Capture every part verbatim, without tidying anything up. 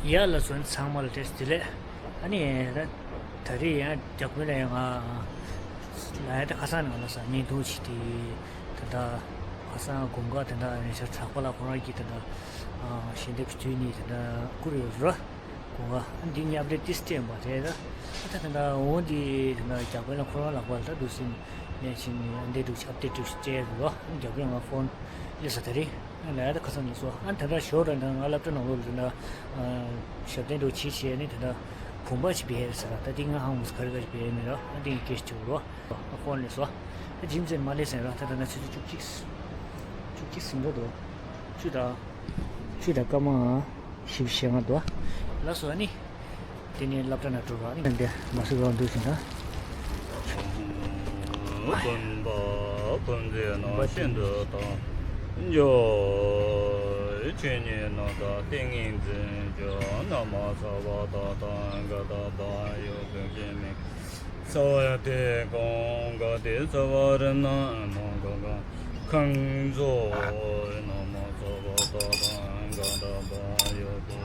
ཡ་ལ་སོན་ཚང་མ་ལ་བཀྲ་ཤིས་བདེ་ལེགས། ཨ་ནི་ད་ད་རེས་ཡང་རྒྱ་དཔོན་ལ་ཡང་ང་ལ་ཡ་ད་ཁ་སང་ནང་ལ་ས་བརྙན་ཐུང་ཅིག་དེ་ད་ལྟ་ཁ་སང་དགོང་ཁ་ད་ལྟ་ཉེ་ཆར་གྲགས་པ་ལ་ཁོ་རང་གིས་ད་ལྟ་ཞལ་འདེབས་བསྡུས་ནས་ད་ལྟ་བསྐུར་ཡོད་ར། དགོང་ཁ་ཨ་འདི་ཉབ་རེ་ཏིས་སྤྲད་པ་རེད་ད། ཨ་ད་ད་ལྟ་འོང་འདི་ད་ལྟ་རྒྱ་དཔོན་ལ་ཁོ་རང་ལག་པ་ལ་ད་འདུག་སེ་ནས་ཕྱིན་ནས་ཨ་འདི་འདུག་ཅིག་ཨབ་ཏེ་འདུག་ཅིག་སྤྲད་ར། ཨ་རྒྱ་དཔོན་ང་ཕོན་སླེབས་ས་ད་རེད། ལ་ཡ་ད་ཁ་སང་ཉིན་སོ་ཨ་ད་ལྟ་ཞོར་ར་ད་ང་སློབ་གྲྭ་ནང་ལོགས་ལ་ད་ལྟ་ཞབས་བརྟན་འགྲོ་བྱེད་བྱས་ནས་ད་ལྟ་བུམ་པ་ཅིག་བེར་ཟེར་ར། ད་འདི་ང་ཧང་མུས་ག་རེ་ག་ཅིག་བེར་མེད་ར། ཨ་འདི་ངས་སྐད་ཆ་བྱུང་རོ། ཨ་ཧོན་ལས་སོ། ཨ་ཇིམ་ཟེར་མ་ལས་ཟེར་ར། ད་ད་ན་ཆུ་ཚོད་བཅུ་གཅིག་བཅུ་གཅིག་ཟིན་འགྲོ་འདུག་བཅུ་དང་བཅུ་དང་སྐར་མ་བཞི་བཅུ་ཞེ་ལྔ་འདུག་ལགས་སོ་ཨ་ནི། དེ་ནས་སློབ་གྲྭ་ནང་འགྲོ་རོགས། ཨ་ནི་འདི་མ་སུ་རང་འདུག་ཟིན་ད། སྟོན་པ་ཀུན་མཛེས་རྣམས་ཤིན་ཏུ་དང་། འཇུག་ཆོས་ཉིད་རྣམ་དག་ཏིང་ངེ་འཛིན་གྱི། ན་མོ་ས་བ་ཏ་ཐཱ་ག་ཏ་བ་ཡོ་དུ་ཀེ་མི། ས་བ་ཡ་ཏེ་ཀོང་ག་ཏེ་ས་བ་ར་ན་མོ་ག་ག་ཁང་ཛོ། ན་མོ་ས་བ་ཏ་ཐཱ་ག་ཏ་བ་ཡོ་དུ།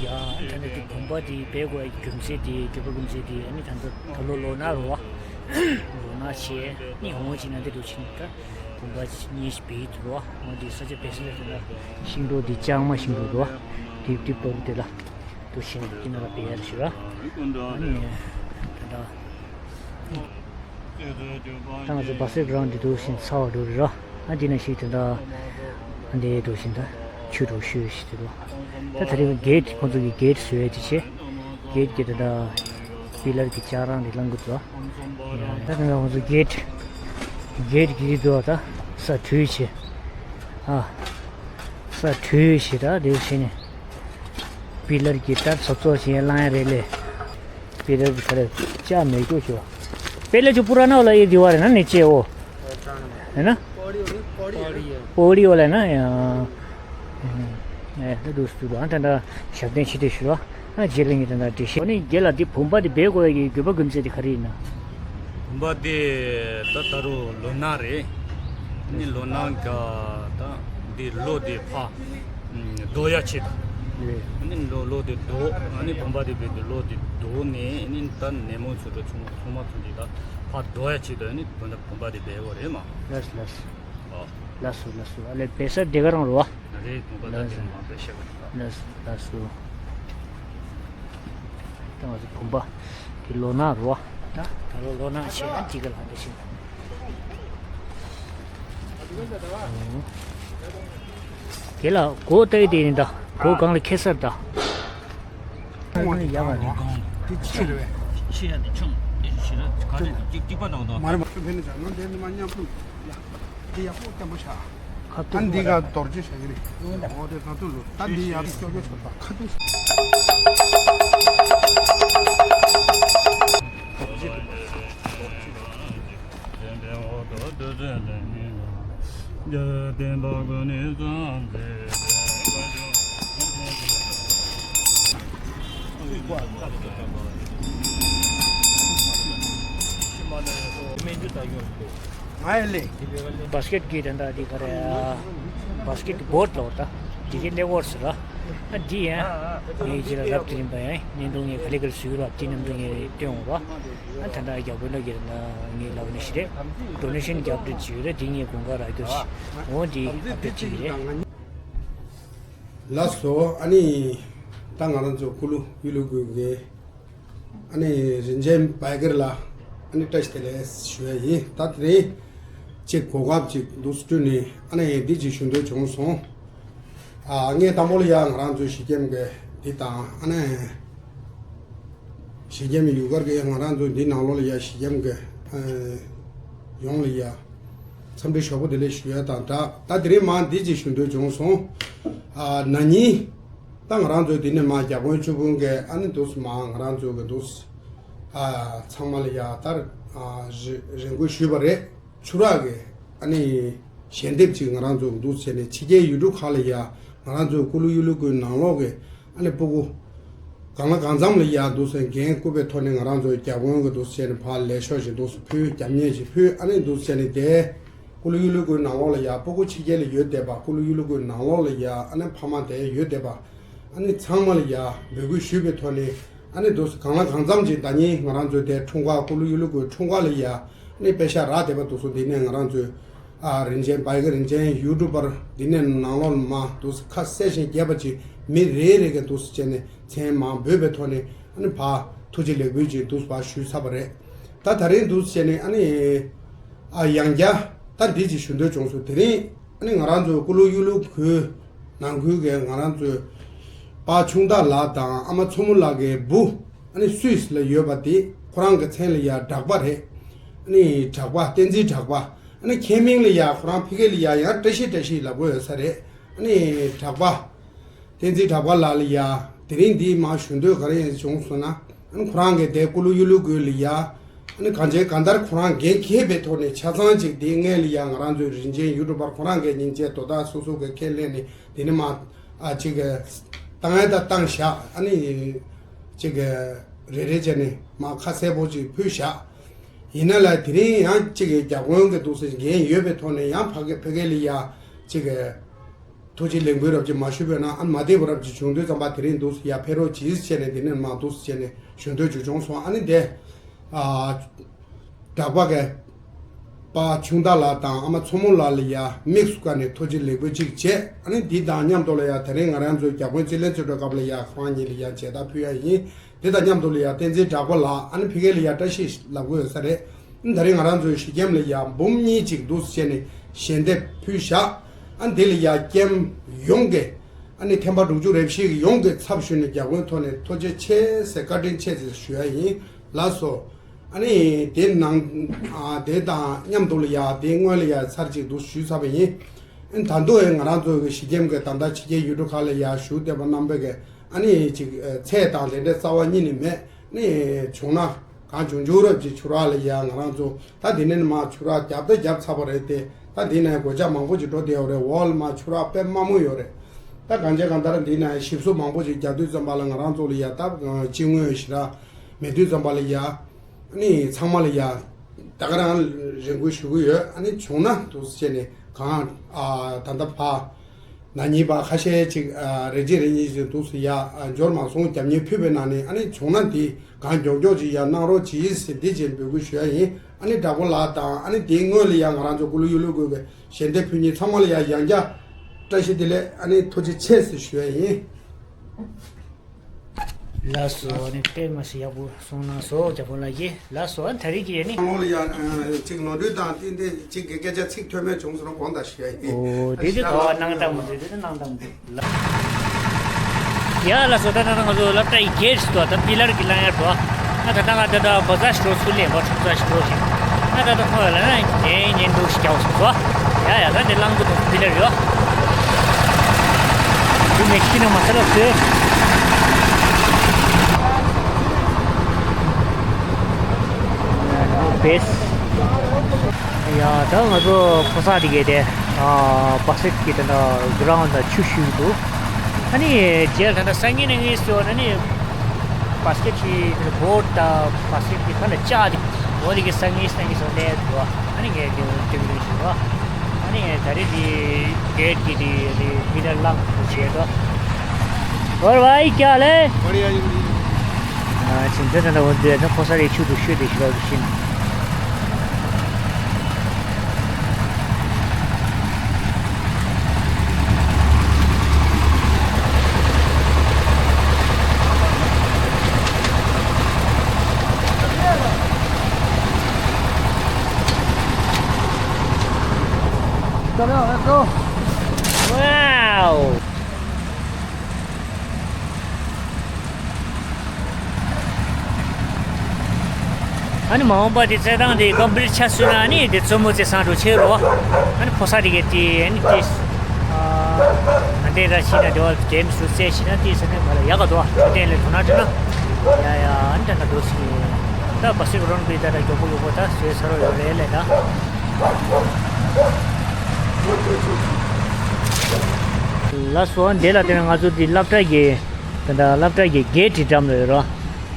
ཡ་ད་ནི་དེ་བུམ་པ་དེ་སྦས་དགོས་རྒྱུ་མཚན་དེ་རྒྱུ་པ་རྒྱུ་མཚན་དེ་ཨ་ནི་ད་ལྟ་ད་ལོ་ལོ་ན་རོ། ལོ་ན་ཆེ་ནི་ཧོང་ཅི་ན་འདི་རུ་ཕྱིན་ད་བུམ་པ་གཉིས་སྦས་དུ་རོ། འོ་དེ་ས་ཆ་བེ་སི་ལ་དེ་ན་ཤིང་ཏོག་དེ་ལྕང་མ་ཤིང་ཏོག་རོ། དེ་དེ་པར་དེ་ལ་དུ་ཤིང་དེ་ན་ལ་སྦས་ཡ་ཞུ་ར། ཨ་ནི་ད་ད། ད་ང་ཚོ་བ་སེ་གྷ་རའུན་ཌི་འདུག་ཤིང་ཚ་བ་འགྲོ་རེད་ར། ཨ་འདི་ན་ཞིག་དེ་འདྲ་ཨ་འདི་འགྲོ་ཤིང་ད་ཆུ་འགྲོ་ཤུལ་ཞིག་དེ་འདུག་ད་ད་རེས་གེ་ཊི་ཁོང་ཚོ་གི་གེ་ཊི་བཟོ་ཡས་དེ་བྱས། གེ་ཊི་གི་དེ་འདྲ་པི་ལར་གི་ལྕགས་རང་རེད་ལང་གི་འདུག་ད་དེ་འདྲ་ཁོང་ཚོ་གེ་ཊི་གེ་ཊི་གི་འདུག་ད་ས་དྲུད་བྱས། ཨ་ས་དྲུད་བྱས་ད་དེ་བྱས་ནས་པི་ལར་གི་ད་ཚོ་ཚོ་བྱས་ལང་ཡ་རེད་ལེ། पहले भी खड़े, क्या मैं क्यों छुआ? पहले जो पुराना वाला ये दीवार है ना, नीचे वो, है ना? पौड़ी वाला है ना, यहाँ। ए, दोस्त, तू बात है ना, शब्द नहीं छीटे छुआ। हाँ, जेल में इतना डिश। नहीं, गेला दी फुम्बा दी बेगो है, ये गुबा गुमसे दी खड़ी ना। फुम्बा दी ता तारो लोना रे। नहीं, लोना का ता दी लो दी फा। རྡོ་ཡ་ཆེ་དང་། ཨ་ནི་ལོ་ལོ་དེ་རྡོ། ཨ་ནི་བུམ་པ་དེ་བེ་དེ་ལོ་དེ་རྡོ་ནས་ཨ་ནི་ད་ནེ་མོ་ཚོ་དྲ་ཚོང་ཚོང་མ་ཚོ་དེ་ད་ཕ་རྡོ་ཡ་ཆེ་དང་། ཨ་ནི་བུམ་པ་བུམ་པ་དེ་བེ་བོ་རེད་མ། ལགས་ལགས། ཨོ། ལགས་སོ་ལགས་སོ། ཨ་ལེ་བེ་ས་དེ་ག་རང་རོ། རེད། བུམ་པ་ད་དེ་མ་བེ་ཤ་ག་རེད། ལགས་སོ་ལགས་སོ། ད་ང་ཚོ་བུམ་པ་དེ་ལོ་ན་རོ། ད་ད་ལོ་ལོ་ན་ཆེ་ན་དེ་ག་ལ་དེ་ཤིང་། དེ་ལ་སྒོ་བཏགས་དེ་ཡིན་ད། སྒོ་སྒང་ལ་ཁེ་སར་ད། ཁོང་ཡ་མ་རེད། ཁོང་དེ་ཆེ་རེད་པས། ཆེ་ཡ་དེ་ཆུང་དེ་ཆེ་ར་ག་རེ་གཅིག་གཅིག་པ་དང་དང་། མ་རེད་མ་རེད། ཕན་ནི་ཅང་ནང་དེ་ནི་མ་མཉམ་པོ་ཡ། དེ་ཡག་པོ་བརྟན་པོ་ཤ། ཁ་ཐུག་ཨ་འདི་ག་རྡོ་རྗེ་ཤ་གི་རེད། འོ་དེ་ཁ་ཐུག་ལོ། ད་འདི་ཡག་ཤོག་ཤོག་ཆོག་ད་ཁ་ཐུག་རྡོ་རྗེ། བྷ་སི་ཀེ་ཊི་གི་དེ་འདྲ་དེ་ག་རེ། བྷ་སི་ཀེ་ཊི་གི་བོར་ཌི་ལ་འོ་ད་དེ་གི་ནེ་ཝོར་ཌི་ཟེར་ར། ཨ་འདི་ཡང་ངས་ཅི་ལ་རབ་ཏུ་རིམ་པ་ཡང་བརྙན་ཐུང་ངས་ག་ལེ་ག་ལེ་བཟོས་ར། དེ་རྣམས་ཚོ་ངས་སྟོན་འོང་ར། ཨ་ད་ལྟ་རྒྱ་བོད་ལ་གི་ངས་ལབ་ནི་ཞིག་རེད། ཌོ་ནེ་ཤན་རྒྱབ་སྤྲོད་བྱས་ཡོད་རེད། དེ་ངས་དགོངས་ཁ་རག་རྒྱུ་ཞིག་འོང་དེ་ཨབ་ཌེཊ་བྱེད་ཀྱི་རེད། ལགས་སོ། ཨ་ནི་ད་ང་རང་ཚོ་ཀུ་ལུ་གཡུ་ལུ་ཀུན་གྱི་ཨ་ནི་རིན་ཆེན་བྷའི་ཀར་ལ་ཨ་ནི་བཀྲ་ཤིས་བདེ་ལེགས་ཞུ་ཡ་ཡིན། ད་དེ་རིང་ཅིག་གོ་སྐབས་ཅིག་འདུག་སེ་བསྐྲུན་ནས་ཨ་ནི་འདི་ཅིག་ཞུ་འདོད་བྱུང་སོང་། ཨ་ངས་དང་པོ་ལ་ཡ་ང་རང་ཚོའི་གཞིས་ཁྱིམ་གྱི་འདི་དང་ཨ་ནི་གཞིས་ཁྱིམ་ཡུལ་སྐོར་གྱི་ང་རང་ཚོ་འདི་ནང་ལོགས་ལ་ཡ་གཞིས་ཁྱིམ་གྱི་ཨ་ཡོངས་ལ་ཡ་འཚམས་འདྲི་ཞོགས་པ་བདེ་ལེགས་ཞུ་ཡ་དང་སྦྲགས། ད་དེ་རིང་མ་འདི་ཅིག་ཞུ་འདོད་བྱུང་སོང་། ཨ་ན་ནིང་ད་ང་རང་ཚོའི་འདི་ནས་མ་རྒྱ་དཔོན་ཆོས་འཕེལ་གྱིས་ཨ་ནི་འདུག་སེ་མ་ང་རང་ཚོ་གི་འདུག་སེ་ཨ་ཚང་མ་ལ་ཡ་ད་ཨ་རེ་རེ་སྐུལ་ཞུས་པ་རེད། ཆུ་རགས་ཀྱི་ཨ་ནི་ཞལ་འདེབས་ཅིག་ང་རང་ཚོ་འདུག་སེ་བྱས་ནས་ཕྱི་རྒྱལ་ཡུལ་གྲུ་ཁག་ལ་ཡ་ང་རང་ཚོའི་ཀུ་ལུ་གཡུ་ལུ་ཀུན་ནང་ལོགས་ཀྱི་ཨ་ནི་སྤུ་གུ་གང་ལ་གང་འཚམ་ལ་ཡ་འདུག་སེ་འགན་བསྐུར་བའི་ཐོག་ནས་ང་རང་ཚོའི་རྒྱ་དཔོན་གྱི་འདུག་སེ་བྱས་ནས་ཕར་ལས་ཤོག་ཅིག་འདུག་སེ་ཕུལ། རྒྱབ་གཉེར་ཅིག་ཕུལ། ཨ་ནི་འདུག་སེ་བྱས་ནས་དེ་ཀུ་ལུ་གཡུ་ལུ་ཀུན་ནང་ལོགས་ལ་ཡ་སྤུ་གུ་ཕྱི་རྒྱལ་ལ་ཡོད་བསྡད་པ། ཀུ་ལུ་གཡུ་ལུ་ཀུན་ནང་ལོགས་ལ་ཡ་ཨ་ནི་ཕ་མ་དེ་ཡོད་བསྡད་པ། ཨ་ནི་ཚང་མ་ལ་ཡ་འབོད་སྐུལ་ཞུས་པའི་ཐོག་ནས། ཨ་ནི་འདུག་སེ་གང་ལ་གང་འཚམ་ཅིག་ད་ནི་ང་རང་ཚོའི་དེ་འཁྲུངས་སྐར་ཀུ་ལུ་གཡུ་ལུ་གུའི་འཁྲུངས་སྐར་ལ་ཡ། ཨ་ནི་པེ་ཤག་རག་བསྡད་པ་འདུག་སེ། འདི་ནས་ང་རང་ཚོའི་ཨ་རིན་ཆེན་བྷའི་ག་རིན་ཆེན་ཡུ་ཊུབ་པར་འདི་ནས་ནང་ལོགས་ལ་མར་འདུག་སེ་ཁ་གསལ་ཞིང་རྒྱས་པ་ཅིག་མི་རེ་རེ་གིས་འདུག་སེ་བྱས་ནས་མཚན་མར་འབོད་པའི་ཐོག་ནས། ཨ་ནི་ཕར་ཐུགས་རྗེ་ལེགས་འབུལ་ཅིག་འདུག་སེ་ཕར་ཞུས་ཚར་བ་རེད། ད་ད་རིང་འདུག་སེ་བྱས་ནས་ཨ་ནི་ཨ་ཡང་བསྐྱར་ད་འདི་ཅིག་ཞུ་འདོད་བྱུང་སོང་། དེ་རིང་ཨ་ནི་ང་རང་ཚོའི་ཀུ་ལུ་གཡུ་ལུ་གུའི་ནང་ཁུལ་གྱི་ང་རང་ཚོའི་པ་ཆུང་བདག་ལགས་དང་ཨ་མ་མཚོ་མོ་ལགས་ཀྱི་བུ། ཨ་ནི་སུད་སི་ལ་ཡོད་པ་དེ་ཁོ་རང་གི་མཚན་ལ་ཡ་གྲགས་པ་རེད། ཨ་ནི་གྲགས་པ། བསྟན་འཛིན་གྲགས་པ། ཨ་ནི་ཁྱེད་མིང་ལ་ཡ་ཁོ་རང་ཕ་གི་ལ་ཡ་ཡང་བཀྲ་ཤིས་བཀྲ་ཤིས་ལབ་དགོས་ཡོད་ས་རེད། ཨ་ནི་གྲགས་པ། བསྟན་འཛིན་གྲགས་པ་ལགས་ལ་ཡ་དེ་རིང་འདི་མར་ཞུ་འདོད་ག་རེ་ཡིན་བྱུང་སོང་ན། ཨ་ནི་ཁོ་རང་གི་དེ་ཀུ་ལུ་གཡུ་ལུ་གུ་ལ་ཡ། ཨ་ནི་གང་བྱས་གང་ལྟར་ཁོ་རང་འགན་འཁྱེར་བའི་ཐོག་ནས་ཆ་ཚང་ཅིག་དེ་སྔོན་ལ་ཡ་ང་རང་ཚོའི་རིན་ཆེན་ཡུ་ཊུབ་པར་ཁོ་རང་གི་སྙིང་རྗེ་དོ་བདག་སོ་སོ་གི་ཁས་ལེན་ནས་དེ་ནས་མར་ཨ་ཅིག་བཏང་ཡ་ད་བཏང་བཞག་ཨ་ནི་ཅིག་རེ་རེ་བྱས་ནས་མར་ཁ་གསལ་པོ་ཅིག་ཕུལ་བཞག་ཡིན་ན་ལ་དེ་རིང་ཡང་ཅིག་རྒྱ་དཔོན་གྱི་འདུག་སེ་འགན་ཡོད་པའི་ཐོག་ནས་ཡང་ཕ་གི་ཕ་གི་ལ་ཡ་ཅིག་ཐུགས་རྗེ་ལེགས་འབུལ་རབ་ཅིག་མ་ཞུས་པས་ན། ཨ་ནི་མ་བདེ་བ་རབ་ཅིག་བྱུང་དུས་ཙམ་པ་དེ་རིང་འདུག་སེ་ཡ་ཕེབས་རོགས་གྱིས་བྱས་ནས་དེ་ནས་མར་འདུག་སེ་བྱས་ནས་ཞུ་འདོད་ཅིག་བྱུང་སོང་། ཨ་ནི་དེ་ཨ་གྲགས་པ་གི་པ་ཆུང་བདག་ལགས་དང་ཨ་མ་མཚོ་མོ་ལགས་ལ་ཡ་དམིགས་སུ་བཀར་ནས་ཐུགས་རྗེ་ལེགས་འབུལ་ཅིག་བྱས། ཨ་ནི་འདི་དང་མཉམ་དུ་ལ་ཡ་དེ་རིང་ང་རང་ཚོའི་རྒྱ་དཔོན་རྩིས་ལེན་རྩིས་སྤྲོད་སྐབས་ལ་ཡ་ཁོང་གཉིས་ལ་ཡ་མཇལ་དར་ཕུལ་ཡ་ཡིན། དེ་དང་མཉམ་དུ་ལ་ཡ་བསྟན་འཛིན་གྲགས་པ་ལགས། ཨ་ནི་ཕ་གི་ལ་ཡ་བཀྲ་ཤིས་ལབ་དགོས་ཡོད་ས་རེད། ཨ་ནི་ད་རིང་ང་རང་ཚོའི་གཞིས་ཀེམ་ལ་ཡ་འབུམ་གཉིས་ཅིག་འདུག་སེ་བྱས་ནས་ཞལ་འདེབས་ཕུལ་བཞག་ཨ་ནི་དེ་ལ་ཡ་ཀེམ་ཡོངས་ཀྱི་ཨ་ནི་ཐེམ་པ་དྲུག་ཅུ་རེ་བཞི་གི་ཡོངས་ཀྱི་ཚབ་ཞུས་ནས་རྒྱ་དཔོན་ཐོག་ནས་ཐུགས་རྗེ་ཆེ་ཟེར་བཀའ་དྲིན་ཆེ་ཟེར་ཞུ་ཡ་ཡིན། ལགས་སོ། ཨ་ནི་དེ་ནང་ཨ་དེ་དང་མཉམ་དུ་ལ་ཡ་དེ་སྔོན་ལ་ཡ་ཚར་གཅིག་འདུག་ཞུས་ཚར་བ་ཡིན། ཨ་ནི་ད་དུང་ཨེ་ང་རང་ཚོ་གི་གཞིས་ཀེམ་གི་ད་ལྟ་ཕྱི་རྒྱལ་ཡུལ་གྲུ་ཁག་ལ་ཡ་བཞུགས་བསྡད་པ་རྣམ་པས་གི་ཨ་ནི་ཅིག་ཨ་ཚད་དང་དེ་འདྲའི་རྩ་བ་ཉིད་ནས་མེད། ཨ་ནི་བྱུང་ན་གང་བྱུང་བྱུང་རབས་ཀྱི་ཆུ་རགས་ལ་ཡ་ང་རང་ཚོ་ད་དེ་ནས་མར་ཆུ་རགས་རྒྱབ་ད་རྒྱབ་ཚར་བ་རེད་དེ། ད་འདི་ནས་སྒོ་ལྕགས་མང་པོ་ཅིག་འགྲོ་བསྡད་ཡོད་རེད། འོག་ལ་མར་ཆུ་རགས་དཔེ་དམའ་མོ་ཡོད་རེད། ད་གང་བྱས་གང་ལྟར་འདི་ནས་ཞིབ་བཟོ་མང་པོ་ཅིག་རྒྱག་དུས་ཙམ་པ་ལ་ང་རང་ཚོ་ལ་ཡ་ད་ཅི་དངོས་ཞེ་དྲག་མེད་དུས་ཙམ་པ་ལ་ཡ། ཨ་ནི་ཚང་མ་ལ་ཡ་ད་ག་རང་རེ་སྐུལ་ཞུ་གི་ཡོད། ཨ་ནི་བྱུང་ན་འདུག་སེ་བྱས་ནས་གང་ཨ་ད་ལྟ་ཕ་ན་གཉིས་པ་ཁ་ཤས་ཅིག་ཨ་རེ་གཅིག་རེ་གཉིས་ཅིག་འདུག་སེ་ཡ་ཨ་འབྱོར་མ་སོང་། རྒྱབ་གཉེར་ཕུལ་བའི་ནང་ནས་ཨ་ནི་བྱུང་ན་འདི་གང་མགྱོགས་མགྱོགས་ཅིག་ཡ་གནང་རོགས་གྱིས་ཟེར་འདི་བྱས་འབོད་སྐུལ་ཞུ་ཡ་ཡིན། ཨ་ནི་དྲག་པོ་ལགས་དང་ཨ་ནི་དེའི་སྔོན་ལ་ཡ་ང་རང་ཚོ་ཀུ་ལུ་གཡུ་ལུ་གུ་གི་ཞལ་འདེབས་ཕུལ་མཁན་ཚང་མ་ལ་ཡ་ཡང་བསྐྱར་བཀྲ་ཤིས་བདེ་ལེགས། ཨ་ནི་ཐུགས་རྗེ་ཆེ་ཟེར་ཞུ་ཡ་ཡིན། ལགས་སོ། ཨ་ནི་ལྟད་མོ་ཞིག་ཡག་པོ་གསུངས་གནང་སོང་། རྒྱ་དཔོན་ལགས་ཀྱིས། ལགས་སོ། ཨ་ནི་ད་རེས་ཀྱི་ཨ་ནི། ཁང་ལོ་ལ་ཡ་ཅིག་ནོར་འཁྲུལ་དང་ཏན་ཏན་ཅིག་གི་སྐད་ཆ་ཚིག་ཐོན་མེད་བྱུང་སོང་ན་དགོངས་དག་ཞུ་ཡ་ཡིན། ཨོ་དེ་དེ་ག་བ་སྣང་དག་མི་འདུག་དེ་དེ་སྣང་དག་མི་འདུག་ཡ་ལགས་སོ། ད་ད་ང་ཚོ་སློབ་གྲྭ་ཡི་གེ་ཊི་ཞིག་འདུག་ད་པི་ལར་གྱི་ལངས་ཡ་འགྲོ། ད་ད་ང་ད་ད་གོ་ས་ཞིག་འགྲོ་ཚུལ་ལས་འགོ་ཁྲིད་ས་ཞིག་འགྲོ་ཞིག་ང་ད་ད་ཁོང་ལ་ན་ཉན་ཉན་འདུག་ཞིག་རྒྱག་སོང་ཟོ། ཡ་ཡ་ད་དེ་ལངས་འདུག་པི་ལར་ཡོད། དེ་མེག་སི་ནང་མ་ས་ལ་ཟོས། བེས། ཡ་ད་ང་ཚོ་ཕོ་གསར་དེ་གས་དེ་ཨ་བ་སི་ཀེ་ཊི་གི་དེ་འདྲ་གྷི་རའུན་ཌི་ལ་ཆུ་བཤུས་འདུག་ཨ་ནི་རྗེས་ལ་ད་ལྟ་སང་ཉིན་ནས་ངས་ཟེར་བ་ན་ནི་བ་སི་ཀེ་ཊི་གི་བོར་ཌི་དང་བ་སི་ཀེ་ཊི་གི་ཁ་ལ་ལྕགས་དེ་འོ་དེ་གི་སང་ཉིན་སང་ཉིན་སོང་ལས་འདུག་ཨ་ནི་ངས་དེ་འདྲ་ཞུ་བ། ཨ་ནི་ད་རེས་དེ་གེ་ཊི་གི་དེ་དེ་མི་ལ་ལངས་ཐུབ་བྱས་འགྲོ། और भाई क्या हाल है? बढ़िया जी, बढ़िया। ཨ་ཅིང་ད་ད་འོ་དེ་ད་ཕོ་གསར་རེ་ཆུ་དུ་ཤོད་དེ་ཤི་ལ་ཤིན། Wow! ཨ་ནི་མ་འོངས་པ་དེ་རྩེད་ཐང་དེ་ཀོམ་པི་ལིཊ་ཆགས་སོང་ན་ཨ་ནི་དེ་བཙུན་མོ་རྩེད་ས་འགྲོ་ཆེ་རོ། ཨ་ནི་ཕོ་གསར་དེ་གས་དེ་ཨ་ནི་དེ་ཨ་དེ་ར་ཤི་ན་དེ་བ་གེམ་སུ་རྩེད་ཤི་ན་དེ་ས་ནས་བ་ལ་ཡག་ག་དོ་ཨ་དེ་ལས་དོ་ན་དྲི་ན་ཡ་ཡ་ཨ་ནི་ད་ན་དོ་སི་ད་བ་སི་རོན་པི་ད་ད་མགྱོགས་པོ་མགྱོགས་པོ་ད་སོས་ས་རོ་ཡོད་རེད་ལས་ད། ལགས་སོ། འདི་ལ་དེ་ནས་ང་ཚོ་འདི་སློབ་གྲྭ་གི་ད་ལྟ་སློབ་གྲྭ་གི་གེ་ཊི་འགྲམ་ལ་ཡོད་རོ།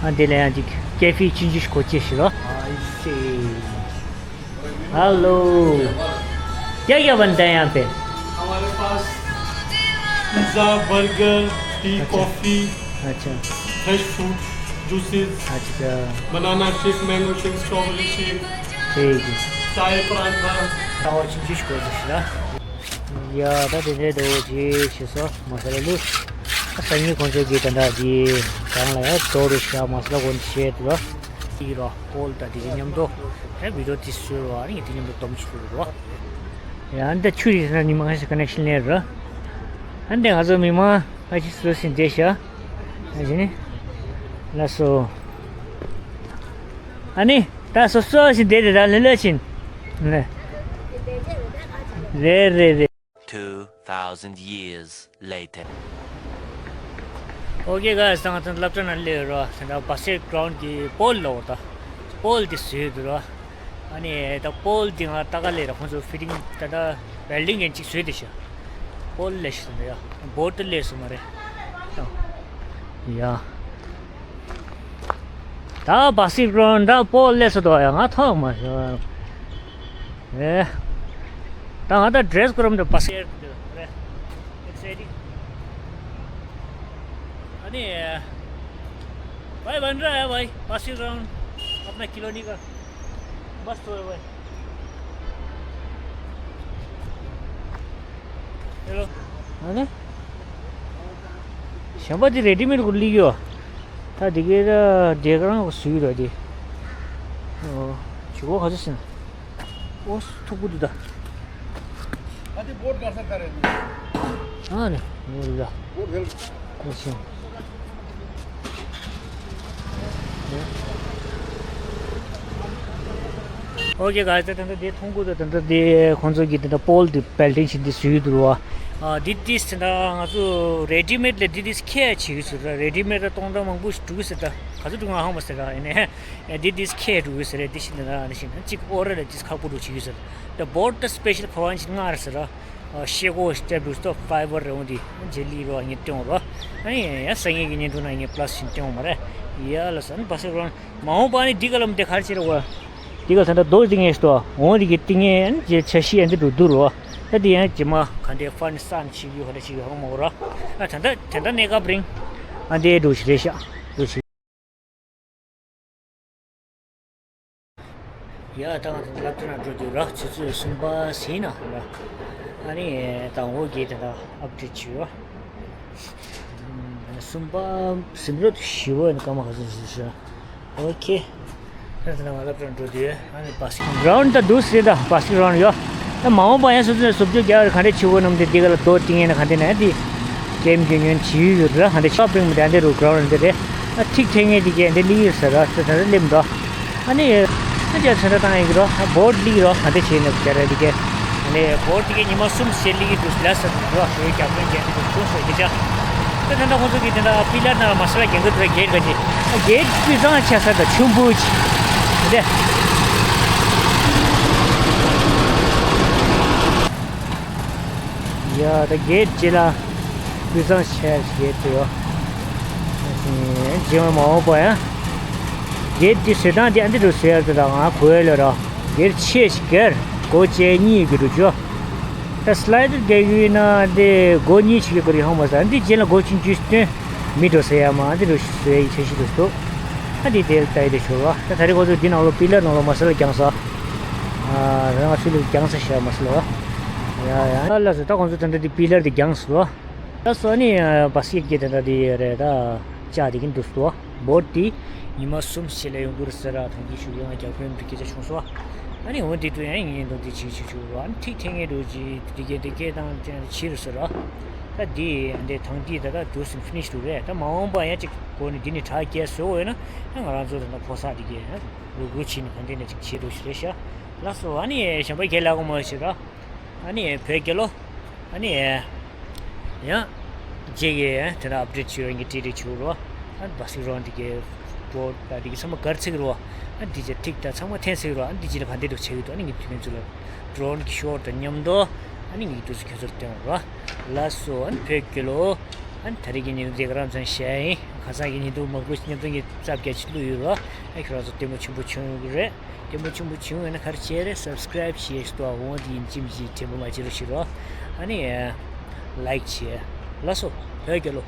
ཨ་འདི་ལ་ཡང་ཅིག་ཀེ་ཧྥེ་ཆུང་ཆུང་ཞིག་གོ་ཅེས་ཤིག་རོ། I see. Hello. क्या क्या बनता है यहाँ पे? हमारे पास पिज़्ज़ा, बर्गर, टी, अच्छा। कॉफी। अच्छा। Fresh fruit juices. अच्छा। Banana shake, mango shake, strawberry shake. ठीक है। चाय पराठा। और चीज़ को देखना। या, ད་དེ་འདྲའི་འདྲ་བོ་ཅིག་བྱས་སོ། མ་ས་ལ་ལུ། ཨ་སང་ཉིན་ཁོང་ཚོ་གིས་ད་ལྟ་དེ་གང་ལ་ཡ་དོ་རུ་ཤ་མ་ས་ལ་གོན་བཤད་དུ་རོ། ཡི་རོ། ཀོལ་ད་དེ་གི་མཉམ་དུ་ཨེ་བི་ཌིའོ་དེ་བཟོས་རོ། ཨ་ནི་དེ་མཉམ་དུ་སྡོམ་ཅིག་བཟོས་རོ། ཡ་འདི་ཆུ་རི་ས་ཉི་མ་ཁ་ཤས་ཀ་ནེག་ཤན་ལེན་རོ། ཨ་འདི་ང་ཚོ་མི་མང་ཁ་ཤས་བཟོས་ཟིན་བསྡད་ཤག་ཨ་ཞེ་ནི། ལགས་སོ། ཨ་ནི་ད་སོ་སོ་ཞིག་བསྡད་དེ་ད་ལྷོད་ལྷོད་ཕྱིན། ལེ། རེད་རེད་རེད། Two thousand years later. ཨོ་ཀེ་གྷའེ་སི། ད་ང་ཚོ་སློབ་གྲྭ་ནང་སླེབས་ཡོད་རོ། ད་ལྟ་བ་སི་ཀེཊ་གྷ་རའུན་ཌི་གི་པོལ་ལ་འོ་ད། པོལ་དེ་བཟོས་འདུག་རོ། ཨ་ནི་ད་པོལ་དེ་ང་ལྟ་ག་ལས་ར་ཁོང་ཚོ་ཕི་ཊིང་ད་ལྟ་ཝེལ་ཌིང་གི་གཅིག་བཟོས་དེ་ཤག་པོལ་ལས་ཤི་ད་ཡ། བོར་ཌི་ལས་སོང་མ་རེད། ཡ། ད་བ་སི་ཀེཊ་གྷ་རའུན་ཌི་ད་པོལ་ལས་སོང་དོ་ཡ། ང་ཐོག་མ་ཤོར། ཨེ། ད་ང་ད་ཌི་རེ་སི་གོ་རམ་དུ་པ་སེ་རེད། ཨེག་སའི་ཊིང་། ཨ་ནི། भाई बन रहा है भाई, पासी ग्राउंड अपना कॉलोनी का। मस्त हुआ है भाई। हेलो। ཨ་ནི། གཞན་པ་དེ་རེ་ཌི་མེཌ་གུ་ལི་ཡོད། ད་དེ་གའི་ད་དེ་ག་རང་ག་སུ་ཡོད་ད་དེ། ཨོ། ཇུ་གོ་ག་ཚོད་ཟིན། ཨོ་ཐུག་པོ་འདུག་ད། ཨ་དེ་བོར་ཌི་ག་ས་ག་རེད། ཨ་ནི་ཡོད་ལ། བོར་ཌི་ཧེལ། ཨོ་ཤེ། ཨོ་ཀེ་གྷའེ་སི། ད་ད་ལྟ་དེ་མཐོང་གི་འདུག་ད་ལྟ་དེ་ཁོང་ཚོ་གིས་ད་ལྟ་པོལ་དེ་བེལ་ཌིང་བྱས་ཏེ་བཟོས་འདུག་རོ། ཨ་དེ་དེ་ད་ལྟ་ང་ཚོ་རེ་ཌི་མེཌ་ལས་དེ་དེ་ཁྱད་ཆེ་གི་ཟེར་ར། རེ་ཌི་མེཌ་ལ་སྟོང་ཕྲག་མང་པོ་ཞིག་འགྲོ་གི་ཟེར། ད་ག་ཚོད་འགྲོ་ང་ཧ་མ་ཟེར་ར། ཡིན་ནའི་ཨ་དེ་དེ་ཁྱད་འགྲོ་གི་ཟེར་ར། དེ་བཞིན་ད་ནི་བཞིན་གཅིག་ཨོ་ར་ལ་དེ་ཁག་པོ་འགྲོ་བྱེད་ཀྱི་ཟེར། ད་བོར་ཌི་ད་སི་པེ་ཤལ་ག་བ་ཅིག་མངགས་ར་ཟེར་ར། ཤེལ་སྒོ་སྟེབ་རུ་སྟོབ་ཕའི་བར་རེ་འོང་དེ་ཇེ་ལི་རོ་ངས་སྟོན་རོ། ཨ་ནི་ཡ་སང་ཉིན་གྱི་བརྙན་ཐུང་ནང་ངས་པ་ལ་སི་ཞིག་སྟོན་མ་རེད། ཡ་ལ་སན་བ་སི་རོན་མ་འོངས་པ་ནི་འདི་ག་ལམ་དེ་གར་ཕྱིར་བ། འདི་ག་ད་ལྟ་རྡོ་འདི་ངས་ལྟོ་འོང་འདི་གི་ཏིང་ངས་ཨ་ནི་ཇེ་ཆ་ཤི་ཨ་འདི་རུ་བསྡུ་རོ། ད་འདི་ཡང་ཇེ་མ་ག་འདྲའི་ཧྥན་སན་ཆི་གི་ཧ་ད་ཆི་གི་ཧ་མ་འོ་ར། ཨ་ད་ད་ད་ད་གནས་སྐབས་རིང་ཨ་འདི་འགྲོ་ཤི་རེད་ཤག་འགྲོ་ཤི། ཡ་ད་ང་ཚོ་སློབ་གྲྭ་ནང་འགྲོ་དུས་ར་ཆུ་ཚོད་གསུམ་པ་ཟིན་ན་ར། ཨ་ནི་དང་བོ་གི་དེ་འདྲ་ཨབ་ཌེཊ་བྱོས། གསུམ་པ་ཟིན་རོ་བཞི་བོ་ཡིན་སྐར་མ་ག་ཚོད་ཟིན་ཤག་ཨོ་ཁེ། ད་ང་སློབ་གྲྭར་འགྲོ་དུས་ཨ་ནི་བ་སི་ཀེཊ་གྷ་རའུན་ཌི་ད་འདུག་སེ་ད་བ་སི་ཀེཊ་གྷ་རའུན་ཌི་ཡོད། ད་མ་འོངས་པ་ཡང་སོ་སོའི་བཟོ་བཅོས་རྒྱག་རེ་ག་འདྲ་བྱེད་དགོས་ནམ་དེ་འདི་ག་ལ་རྡོ་ཏིང་ངེ་ན་ག་འདྲ་ན་དེ་ཀེམ་གྱི་ཉོན་བྱེད་ཡུལ་ཡོད་ར། ག་འདྲ་ཤོ་པིང་མི་འདྲ་འདི་རུ་གྷ་རའུན་ཌི་འདི་རེད། ཨ་ཐིག་ཐེ་ངེ་འདི་གས་འདི་ལི་ཡོད་ས་ར་ད་ད་ལེམ་འདྲ། ཨ་ནི་ཨ་ཅག་ཚོན་ཁྲ་བཏང་ཡིན་གི་རོ། ཨ་བོར་ཌི་ལི་རོ། ག་འདྲ་བྱེད་ནམ་རྒྱ་ར་འདི་གས། ཨ་ནི་བོར་ཌི་གི་ཉི་མ་གསུམ་ཞེ་ལི་གི་འདུག་ལ་ས་འདུག་རོ། ཞེས་རྒྱ་ཁྱོན་རྒྱ་འདི་གས་ཁྱོད་སོ་རྒྱ་ཅག་ད་ད་ད་ཁོང་ཚོ་གི་དེ་འདྲ་པི་ལར་ནང་ལ་མ་སོ་ལ་རྒྱན་གི་འདུག་ར། གེ་ཊི་ག་ཅི། གེ་ཊི་སྤུས་གཙང་ཆེ་ས་དང་ཆུང་པོ་ཅིག་རེད། ཡ་ད་གེ་ཊི་ཅི་ལ་སྤུས་གཙང་ཆེ་ཞིག་གེ་ཊི་ཡོད། རྗེས་མ་མ་འོངས་པ་ཡང་གེ་ཊི་འདི་བཟོས་སྟངས་དེ་ཨ་འདི་རུ་བཟོས་ཡ་ད་ང་གོ་ཡ་ལ་ར། གེ་ཊི་ཆེ་ཞིག་གེ་ཊི་སྒོ་བཅད་གཉིས་ཀྱི་རུ་ཅོ། ད་སི་ལའི་ཌར་རྒྱག་གི་ཡོད་ན་འདི་སྒོ་གཉིས་ཞིག་གི་སྒོ་རེད་ཧང་མ་ས། འདི་རྗེས་ལ་སྒོ་ཆུང་ཆུང་སྟོན་མི་འགྲོ་ས་ཡ་མ་འདི་རུ་བཟོ་ཡའི་འཆར་གཞི་རུ་འདུག་ཨ་འདི་དེ་ལྟ་ཡི་དེ་ཞོར་བ་ད་ད་རེས་ཁོ་ཚོ་འདི་ནང་ལོ་པི་ལར་ནང་ལོ་མ་ས་ལ་རྒྱང་ས། ཨ་རང་ང་ཚོ་ལ་རྒྱང་ས་ཤ་མ་ས་ལ་བ། ཡ་ཡ་ལ་སོ་ད་ཁོང་ཚོ་ད་འདི་པི་ལར་འདི་རྒྱང་ས་ལ་བ། ད་སོ་ནི་བ་སི་ཀེཊ་གི་ད་ད་འདི་རེད། ད་ལྕགས་འདི་གི་འདུག་སོ། བོར་ཌི་དེ་ཉི་མ་གསུམ་ཞིག་ལ་ཡོང་གི་རེད་ཟེར་ར། ཐང་གི་ཤུགས་ཡོང་རྒྱ་ཁོན་འདི་སྐད་ཆ་བྱུང་སོང་། ཨ་ནི་འོ་འདི་དུ་ཡང་ཡིན་འདུག་འདི་བྱེད་བྱེད་བྱེད་ཨ་ནི་ཐིག་ཐེ་ངེ་འགྲོ་ཅི་འདི་གས་འདི་གས་དང་ཅན་ཕྱིར་ཟེར་ར། ད་འདི་འདི་ཐང་འདི་ད་ད་དུ་སིམ་ཕི་ནིཤ་འདུག་རེད། ད་མ་འོངས་པ་ཡང་ཅིག་གོ་ནི་འདི་ནི་དྲག་རྒྱས་བཟོ་འོས་ན་ང་རང་ཚོ་ད་ད་ཕོ་གསར་འདི་གས་རུ་རུ་ཕྱིན་ནི་ག་འདི་ནི་ཅིག་བྱེད་འགྲོ་ཞིག་རེད་ཤག་ལགས་སོ། ཨ་ནི་གཞན་པ་རྒྱལ་ལ་གོ་མ་ཞིག་ར། ཨ་ནི་བོད་རྒྱལ་ལོ། ཨ་ནི་ཡང་རྗེས་ཀྱི་དེ་འདྲ་ཨབ་ཌེཊ་བྱེད་རོགས་ངས་ཏྲི་ཏྲི་བྱེད་རོགས། ཨ་བ་སི་རོན་འདི་གའི་བོ་ད་འདི་གི་ཚང་མ་གར་ཚིག་རོགས། ཨ་འདི་ཅི་ཐིག་ད་ཚང་མ་འཐེན་ཚིག་རོགས། ཨ་འདི་ཅི་ལ་ག་འདི་འགྲོ་བྱེད་ཀྱི་འདུག་ཨ་ནི་ངས་དུས་མིན་ཚུལ་ལ་ཌོ་རོན་གྱི་ཤོར་དང་མཉམ་དུ་ཨ་ནི་ངས་དུས་ཚོད་ཁྱོད་ཚོར་སྟོན་རོགས། ལགས་སོ། ཨ་ནི་བོད་རྒྱལ་ལོ། ཨ་ནི་ད་རེས་ཀྱི་ཉིན་དེ་ག་རང་ཚོན་བཤད་ཡིན། ཁ་སང་གི་ཉིན་དུ་མ་བུ་མཉམ་དུ་ངས་རྩ་བརྒྱད་ཅིག་བླུགས་ཡོད་རོགས། ཨ་ཁྱོད་རང་ཚོ་ལྟད་མོ་ཆེན་པོ་བྱུང་ཡོད་ཀྱི་རེད། ལྟད་མོ་ཆེན་པོ་བྱུང་ཡོད་ན་ག་རེ་བྱས་རེད། སབ་སི་ཀ་རའིབ་བྱས་སྟོ་འོང་དེ་ཡིན་ཅིམ་ཅིག་དྲན་པོ་མ་བྱེད་རོགས་ཞུ་རོགས། ཨ་ནི་ལའིཀ་བྱས། ལགས་སོ། བོད་རྒྱལ་ལོ།